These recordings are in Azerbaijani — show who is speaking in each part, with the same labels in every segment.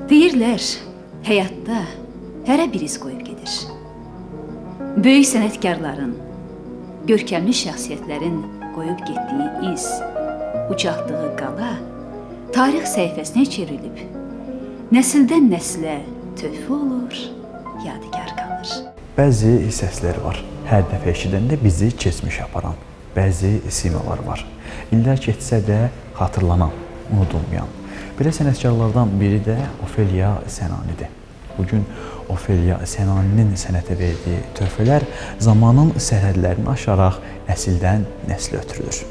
Speaker 1: Deyirlər, həyatda hərə bir iz qoyub gedir. Böyük sənətkarların, görkəmli şəxsiyyətlərin qoyub getdiyi iz, ucaltdığı qala tarix səhifəsinə çevrilib, nəsildən nəslə töhfə olur, yadigar qalır.
Speaker 2: Bəzi səslər var. Hər dəfə eşidəndə bizi keçmişə aparan bəzi simalar var. İllər keçsə də xatırlanan, unudulmayan. Belə sənətkarlardan biri də Ofeliya Sənanidir. Bu gün Ofeliya Sənaninin sənətə verdiyi töhfələr zamanın sərhədlərini aşaraq nəsildən nəslə ötürülür.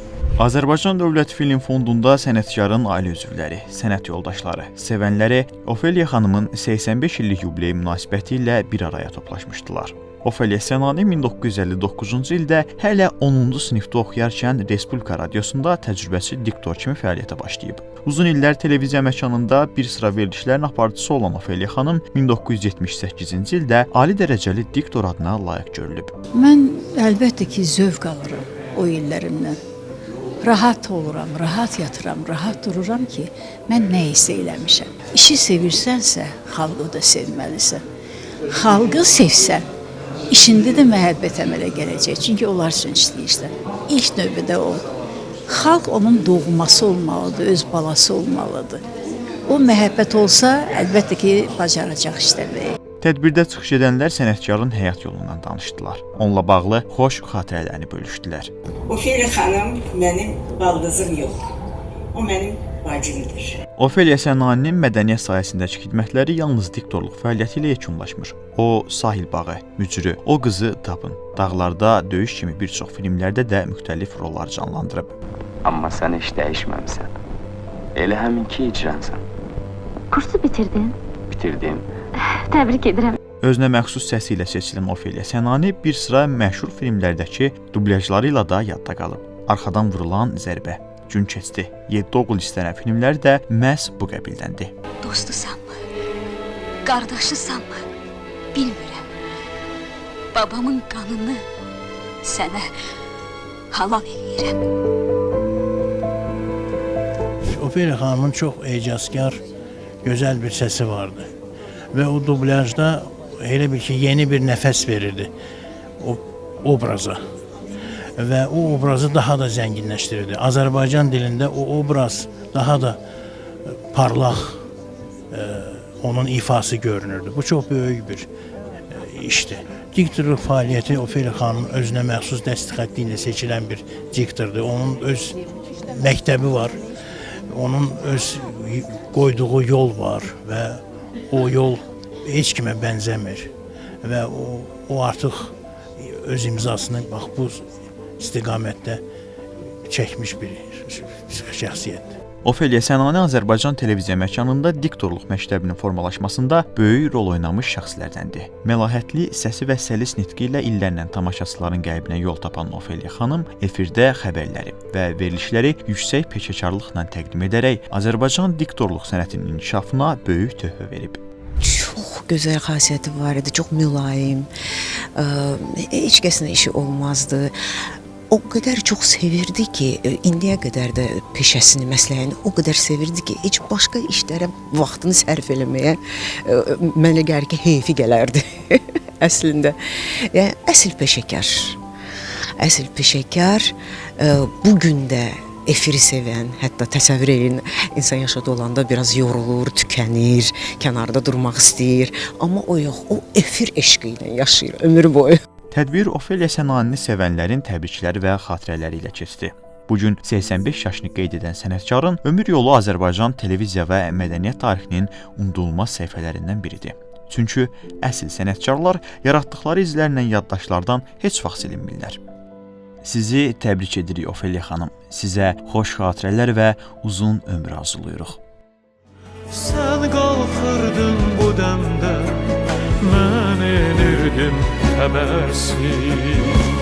Speaker 3: Azərbaycan Dövlət Film Fondunda sənətkarın ailə üzvləri, sənət yoldaşları, sevənləri Ofeliya xanımın 85 illik yubileyi münasibəti ilə bir araya toplaşmışdılar. Ofeliya Sənani 1959-cu ildə hələ 10-cu sinifdə oxuyarkən Respublika Radiosunda təcrübəsi diktor kimi fəaliyyətə başlayıb. Uzun illər televiziya məkanında bir sıra verilişlərin aparıcısı olan Ofeliya xanım 1978-ci ildə ali dərəcəli diktor adına layiq görülüb.
Speaker 4: Mən əlbəttə ki, zövq alıram o illərimdən. Rahat oluram, rahat yatıram, rahat dururam ki, mən nə isə eləmişəm. İşi sevirsənsə, xalqı da sevməlisən. Xalqı sevsən, işində də məhəbbət əmələ gələcək. Çünki onlar üçün işləyirsən. İlk növbədə o. Xalq onun doğması olmalıdır, öz balası olmalıdır. O məhəbbət olsa, əlbəttə ki, bacaracaq işləməyi.
Speaker 3: Tədbirdə çıxış edənlər sənətkarın həyat yolundan danışdılar. Onunla bağlı xoş xatirələrini bölüşdülər.
Speaker 5: Ofeliya xanım mənim baldızım yox. O mənim bacımdır.
Speaker 3: Ofeliya Sənaninin mədəniyyət sahəsindəki xidmətləri yalnız diktorluq fəaliyyəti ilə yekunlaşmır. O, Sahil bağı, Mücrü, O qızı tapın, Dağlarda döyüş kimi bir çox filmlərdə də müxtəlif rollar canlandırıb.
Speaker 6: Amma sən heç dəyişməmisən. Elə həminki icransan.
Speaker 7: Kursu bitirdin.
Speaker 6: Bitirdim.
Speaker 7: Təbrik edirəm.
Speaker 3: Özünə məxsus səsi ilə seçilən Ofeliya Sənani bir sıra məşhur filmlərdəki dublyajları ilə də yadda qalıb. Arxadan vurulan zərbə, Gün keçdi, Yeddi oğul istənə filmləri də məhz bu qəbildəndir.
Speaker 1: Dostusanmı, qardaşısanmı, bilmirəm. Babamın qanını sənə halal eləyirəm.
Speaker 8: Ofeliya xanımın çox ecazkar, gözəl bir səsi vardı. Və o dublyajda elə bil ki, yeni bir nəfəs verirdi o obraza. Və o obrazı daha da zənginləşdirirdi. Azərbaycan dilində o obraz daha da parlaq onun ifası görünürdü. Bu çox böyük bir işdir. Diktorluq fəaliyyəti Ofeliya xanımın özünə məxsus dəsti xətti ilə seçilən bir diktordur. Onun öz məktəbi var. Onun öz qoyduğu yol var və o yol heç kimə bənzəmir və o artıq öz imzasını bax bu istiqamətdə çəkmiş bir şəxsiyyətdir.
Speaker 3: Ofeliya Sənani Azərbaycan televiziya məkanında diktorluq məktəbinin formalaşmasında böyük rol oynamış şəxslərdəndir. Məlahətli səsi və səlis nitqi ilə illərlə tamaşaçıların qəlbinə yol tapan Ofeliya xanım efirdə xəbərləri və verilişləri yüksək peşəkarlıqla təqdim edərək Azərbaycan diktorluq sənətinin inkişafına böyük töhfə verib.
Speaker 9: Çox gözəl xasiyyəti var idi, çox mülayim. Heç kəsinə işi olmazdı. O qədər çox sevirdi ki, indiyə qədər də peşəsini, məsləyini o qədər sevirdi ki, heç başqa işlərə vaxtını sərf eləməyə mənə gəlir ki, heyfi gələrdi əslində. Yəni əsl peşəkar. Əsl peşəkar, bu gün də efiri sevən, hətta təsəvvür eləyin, insan yaşa dolanda biraz yorulur, tükənir, kənarda durmaq istəyir, amma o yox, o efir eşqi ilə yaşayır ömür boyu.
Speaker 3: Tədbir Ofeliya Sənanini sevənlərin təbrikləri və xatirələri ilə keçdi. Bu gün 85 yaşını qeyd edən sənətkarın ömür yolu Azərbaycan televiziya və mədəniyyət tarixinin unudulmaz səhifələrindən biridir. Çünki əsl sənətkarlar yaratdıqları izlərlə yaddaşlardan heç vaxt silinmirlər. Sizi təbrik edirik Ofeliya xanım. Sizə xoş xatirələr və uzun ömür arzulayırıq.
Speaker 10: Sən qalxırdın bu dəmdə, mən enirdim xəbərsiz.